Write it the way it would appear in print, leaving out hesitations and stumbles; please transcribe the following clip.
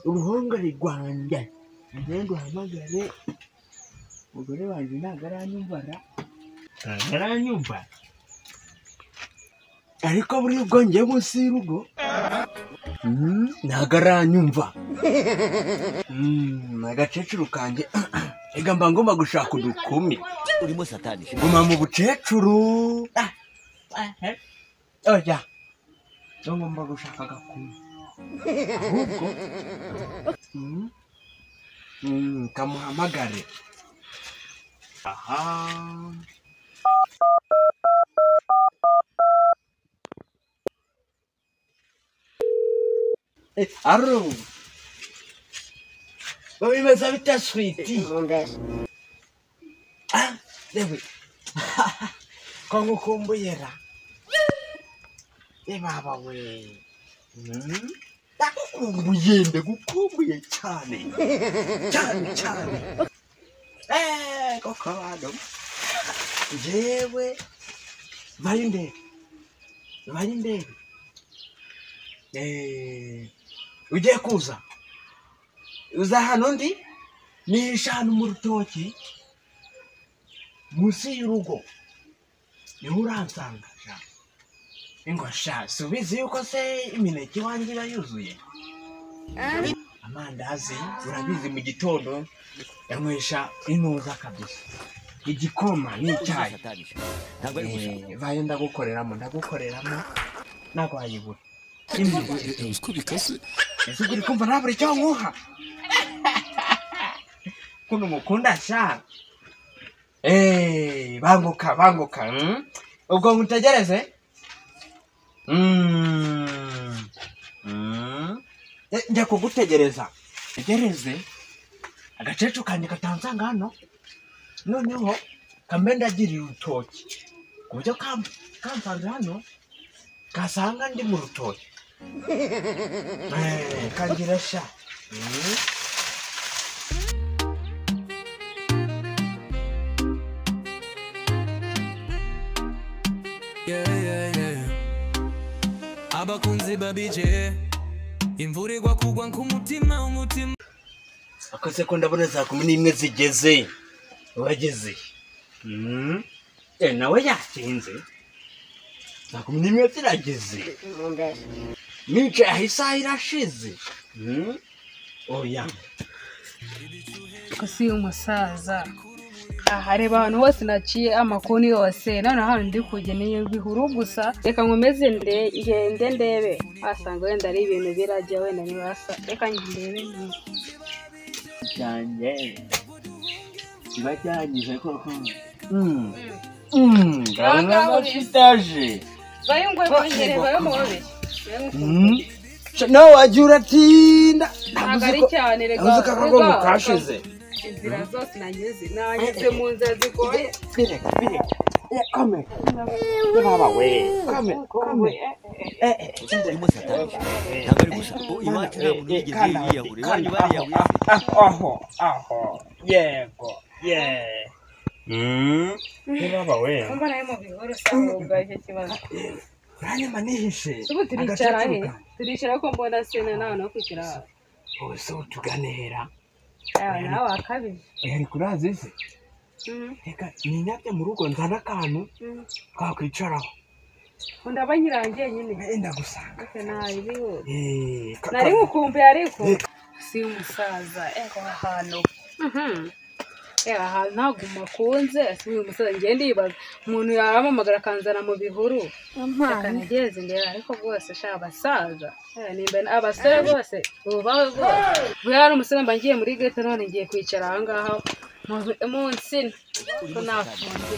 Uruhongore rwanjye ngende uhamagare umugore wanjye ntabwo aranyumva ra, ntabwo aranyumva. Ariko buriya ubwo ngiye munsi y'urugo ntabwo aranyumva. Agakecuru kanjye ega mba ngomba gushaka udukumi. Urimo satani. Guma mu bukecuru. Oya, ngomba gushaka agakumi. Ahubwo kamuhamagare. Aha. Aro. Bimeze bite sweetie? Ah, yewe. Ko ngukumbuye ra. Baba we. Ndagukumbuye, ndagukumbuye cyane. Cyane cyane. Koko bado. Yewe. Vayo ndebe. Vayo ndebe. Ugiye kuza. Uza hano ndi nihisha hano mu rutoki munsi y'urugo niho uransanga sha. Ingo sha, subizi yuko se imineke iwanjye iba yuzuye. Amandazi urabizi mu gitondo yanywesha inuza kabisa, igikoma n'icyayi. Vayo ndagukoreramo, ndagukoreramo ntabwo wayibura. Ese uri kumva ntabura icyo nkuha? Kuno mukunda sha. Banguka banguka. Ubwo ngutegereze. Njya kugutegereza. Tegereze agakecuru kanjye katansanga hano, noneho kambe ndagirira urutoki ku buryo kamsanze hano kasanga ndi mu rutoki. Kangira sha. Yeah, yeah, yeah. Abakunzi babije imvura igwa kugwa nk'umutima umutima. Akose ko ndabona saa 11 zigeze wageze. Nawe yatinze. Saa 11 zirageze. Nicaye aho isaha irashize. Oya. Ko si umusaza. Aha reba ahantu hose naciye amakoni yose, none hano ndi kujya ni ibihuru gusa. Reka nkomeze ngende ndebe, wasanga wenda ari ibintu birajya wenda nibasa. Reka ndebe cyanjye kiba cyangize koko. Ndabona kitaje. Bayungwe kongere bayomobe. Nawe wagiye uratinda. Ntabwo ari cyane reka. Uzi ko akagongo kashize. Inzira zose nanyuze, nanyuze mu nzira zigoye. Bireka, bireka. Kame. Baba we. Kame, kame. Urimo satani. Ntabwo ari gusa. Iwacu nta muntu wigeze yiyahura. Iwanyu bariyahuye. Aho, aho. Yego. Yeah. Baba we. Umva nawe mu bihuru usanga icyo kibazo. Hanyuma nihishe. Ubu turicara he? Turicara ko mbona sena nawe no kwicara. Ubu se utuganira. Nawe akabije. Eri kurazi se? Reka ninyabye mu rugo nzana akantu twakwicaraho. Ndaba nyirangiye nyine. Ndagusanga. Nari ngukumbuye ariko. Si umusaza ahantu. Ahantu ntabwo makunze. Si uyu musaza ngiye ndibaza umuntu yaramamagara akanzana mu bihuru. Reka ntegereze ndebe ariko rwose sha abasaza. Nimba abasore rwose bubahwe rwose. Buriya ari umusore mba ngiye muri ghetto none ngiye kwicara aha ngaha mu nsina. Ko nafunze.